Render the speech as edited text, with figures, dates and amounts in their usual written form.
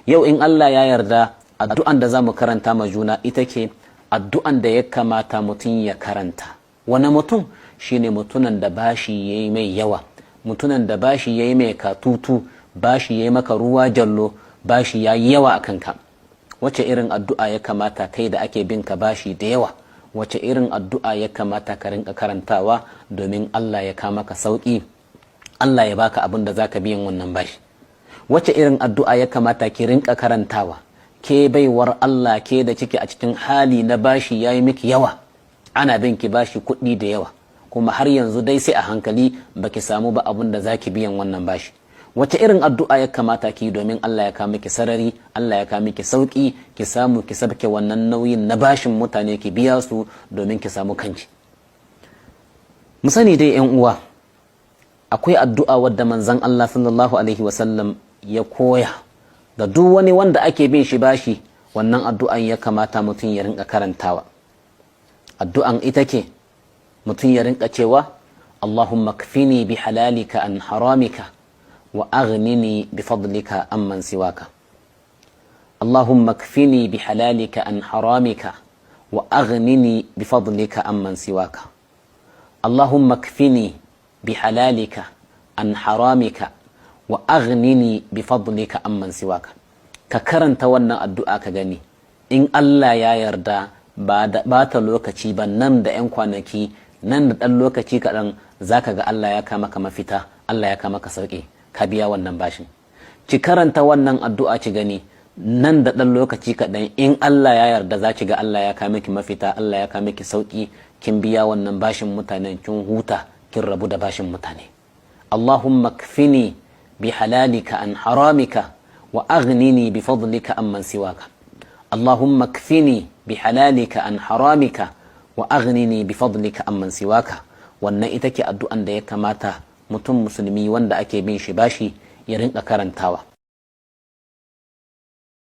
Yau in Allah ya yarda, addu'an da za mu karanta ma juna ita ke addu'an da ya kamata mutum ya karanta. Wani mutum? Shine mutunan da bashi yayi mai yawa, mutunan da bashi yayi mai katutu, bashi yayi maka ruwa jallo, bashi yayi yawa a kanka. Wace irin addu'a ya kamata kai da ake bin ka bashi da yawa, wace irin addu'a ya kamata ka rinka karantawa domin Allah ya kama ka sauki, Allah ya baka abin da zaka biyan wannan bashi? Wace irin addu'a ya kamata ki rinka karantawa, ke baiwar Allah, ke da kike a cikin hali na bashi yayi miki yawa, ana bin ki bashi kuɗi da yawa, kuma har yanzu dai sai a hankali baki samu ba abin da zaki biyan wannan bashi? Wace irin addu'a ya kamata ki domin Allah ya kawo miki sarari, Allah ya kawo miki sauki, ki samu ki sabke wannan nauyin na bashin mutane, ki biya su domin ki samu kanki? Mu sani dai, yan uwa, akwai addu'a wadda manzon Allah sallallahu alaihi wasallam ya koya ga duk wani wanda ake bin shi bashi. Wannan addu'an ya kamata mutum ya rinka karantawa. Addu'an ita ke mutum ya rinka cewa: "Allahumma kfini bi halalika an haramika wa aghnini bi fadlika amman siwaka. Allahumma kfini bi halalika an haramika wa aghnini bi fadlika amman siwaka. Allahumma kfini bi halalika an haramika wa aghnini bi fadlika amman siwaka." Ka karanta wannan addu'a ka gani, in Allah ya yarda, ba da bata lokaci ba, nan da 'yan kwanaki, nan da ɗan lokaci kaɗan, za ka ga Allah ya kama ka mafita, Allah ya kama ka sauƙi, ka biya wannan bashin. Ki karanta wannan addu'a ki gani, nan da ɗan lokaci kaɗan, in Allah ya yarda, za ki ga Allah ya kama ki mafita, Allah ya kama ki sauƙi, kin biya wannan bashin mutanen, kin huta, kin rabu da bashin mutane. "Allahumma kfini bi halalika an haramika wa aghnini bi fadlika amman siwaka. Allahumma kfini bi halalika an haramika wa aghnini bi fadlika amman siwaka." Wannan ita ke addu'an da ya kamata mutum musulmi wanda ake bin shi bashi ya rinka karantawa.